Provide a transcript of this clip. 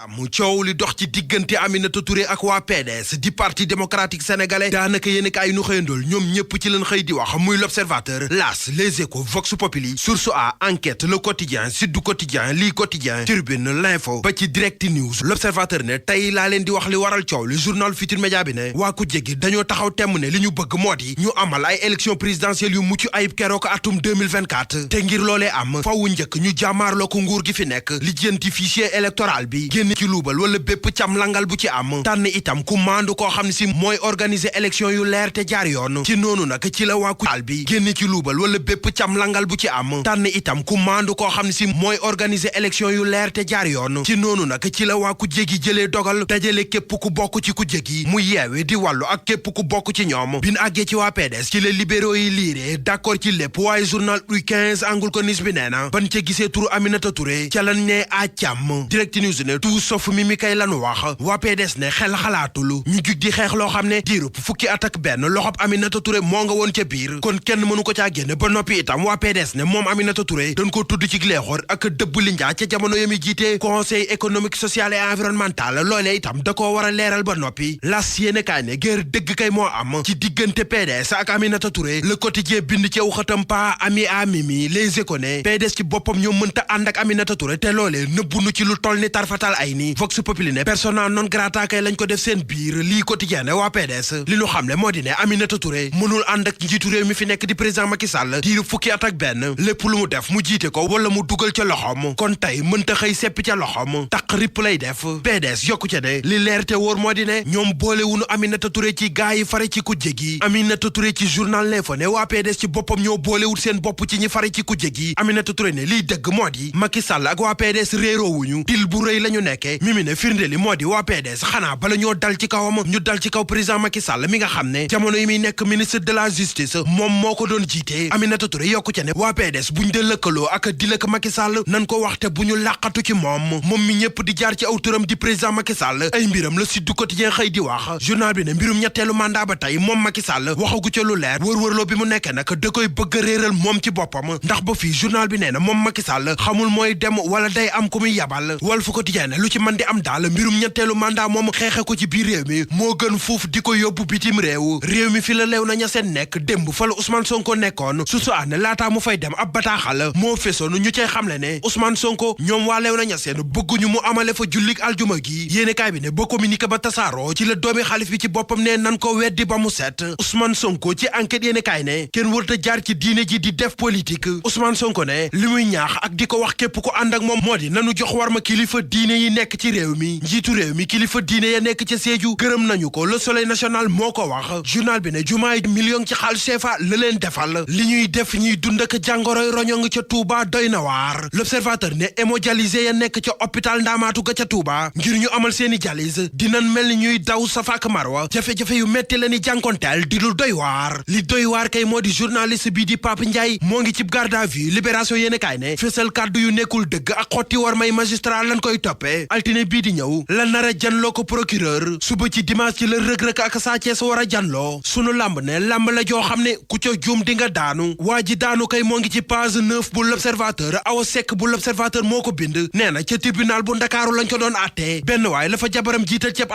am coow li dox ci diggante Aminata Touré ak waa PDS di parti démocratique sénégalais daanaka yéen kaay nu xëyandool ñoom ñëpp ci leen xëy di wax muy l'Observateur, L'As, Les Échos, Vox Populi, Source A, Enquête, Le Quotidien, Sud Quotidien, Lii Quotidien, Tribune, L'Info ba ci Direct News. L'Observateur ne tey laa leen di wax li waral coow li. Journal Futurs Médias bi ne waa ku jéggi dañoo taxaw temm ne li ñu bëgg moo di ñu amal ay élection présidentielle yu mucc ayib keroog atum 2024 te ngir loolee am fawu njëkk ñu jàmmaarloo ko nguur gi fi nekk lijjanti fichier électoral bi génn ci luubal wala bépp cam langal bu ci am tànn itam ku maandu koo xam ne si mooy organiser élection yu leer te jaar yoon ci noonu nag ci la waa ku bi génn ci luubal wala bépp cam langal bu ci am tànn itam ku maandu koo xam ne si mooy organiser élection yu leer te jaar yoon ci noonu nag ci la waa ku jégi jëlee dogal dajale képp ku bokk ci ku jégi mu yeewe di wàllu ak képp ku bokk ci ñoom bin àggee ci waa PDS ci les libéraux yi liiree d'accord ci lépp waaye journal U15 angul ko nis bi nee na ban ca gisee turu Aminata Touré ca lan ne a càmm Direct News ne tout sauf mi kay lanu wax waa PDS ne xel xalaatul ñu jug di xeex loo xam ne diirub fukki at ak benn loxob Aminata Touré moo nga woon ca biir kon kenn mënu ko caa génn ba noppi itam waa PDS ne moom Aminata Touré dañ ko tudd ci leexoor ak dëbb li njaa ca jamono yami jiite conseil économique social et environnemental loolee itam da koo war a leeral ba noppi las yéene kaay ne guerre dëgg kay moo am ci diggante PDS ak Aminata Touré Le Quotidien bind ci xatam pa ami a mimi Les Échos ne PDS ci boppam ñoo mënta ànd ak Aminata Touré te loolee nëbbunu ci lu toll ni tarfatal ay ni Vox Populi ne persona non grata kay lañ ko def seen biir Lii Quotidien ne waa PDS li ñu xam ne moo di ne Aminata Touré mënul ànd ak njiitu réew mi fi nekk di président Macky Sall diiru fukki at ak benn lépp lu mu def mu jiite ko wala mu dugal ca loxoom kon tey mënta xëy seppi ca loxoom taq ripp lay def PDS yokku ca ne li leer te wóor moo di ne ñoom boolewunu Aminata Touré ci gaa yi fare ci kujje gi Aminata Touré ci journal L'Info ne waa PDS ci boppam ñoo boolewut seen bopp ci ñi fare ci kujje gi Aminata Touré ne liy dëgg moo di Macky Sall ak waa PDS réeroowuñu dil bu rëy la ñu nekke Mimi ne firnde li moo di waa PDS xanaa bala ñoo dal ci kawam ñu dal ci kaw président Macky Sall mi nga xam ne jamono yi muy nekk ministre de la justice moom moo ko doon jiite Aminata Touré yokku ca ne waa PDS buñ dee lëkkaloo ak di lëkk Macky Sall nan ko waxte bu ñu làqatu ci moom mi ñëpp di jaar ci aw turam di président Macky Sall ay mbiram la Sud Quotidien xëy di wax journal bi ne mbirum ñetteelu mandat ba tey moom Macky Sall waxagu ca lu leer wër-wërloo bi mu nekk nag da koy bëgg a réeral moom ci boppam ndax ba fii journal bi nee na moom Macky Sall xamul mooy dem wala day am ku muy yabal Walf Quotidien ne lu ci mën di am daal mbirum ñetteelu mandat moom xeexe ko ci biir réew mi moo gën fuuf di ko yóbbu bitim réew mi fi la leew na ña seen nekk démb fa la Ousmane Sonko nekkoon su ne laataa mu fay dem ab bataaxal moo fesoon ñu cay xamle ne Ousmane Sonko ñoom waa leew na ña seen bëgguñu mu amale fa jullik aljuma gi yéenekaay bi ne ba communiqué ba tasaaroo ci la doomi xalif bi ci boppam ne nan ko weddi ba mu set Ousmane Sonko ci enquête yéenekaay ne kenn wërta jaar ci diine ji di def politique Ousmane Sonko ne li muy ñaax ak di ko wax képp ko ànd ak moom moo di nanu jox war ma kilifa diine yi nekk ci réew mi njiitu réew mi kilifa diine ya nekk ca Sédhiou gërëm nañu ko Le Soleil national moo ko wax journal bi ne jumaay million ci xaalis CFA la leen defal li ñuy def ñuy dund ak jàngoroy roñong ca Touba doy na waar L'Observateur ne hémodialysé ya nekk ca hôpital Ndaamaatu ga ca Touba ngir ñu amal seeni dialyse dinañ mel ni ñuy daw Safa ak Marwa jafe-jafe yu metti la ni jànkonteel di lu doy waar li doy waar kay moo di journaliste bii di Pape Ndiaye moo ngi ci garde à vue Libération yéen kaay ne fésal kàddu yu nekkul dëgg ak xotti war may magistrat lañ koy toppee altine bii di ñëw la nar a janloo ko procureur suba ci dimanche ci la Reug-Reug ak Sa Thiès war a janloo sunu lamb ne lamb la joo xam ne ku ca juum di nga daanu waa ji daanu kay moo ngi ci page 9 bu L'Observateur Awa Seck bu L'Observateur moo ko bind nee na ca tribunal bu Ndakaaru lañ ko doon àttee benn waay la fa jabaram jiital ceeb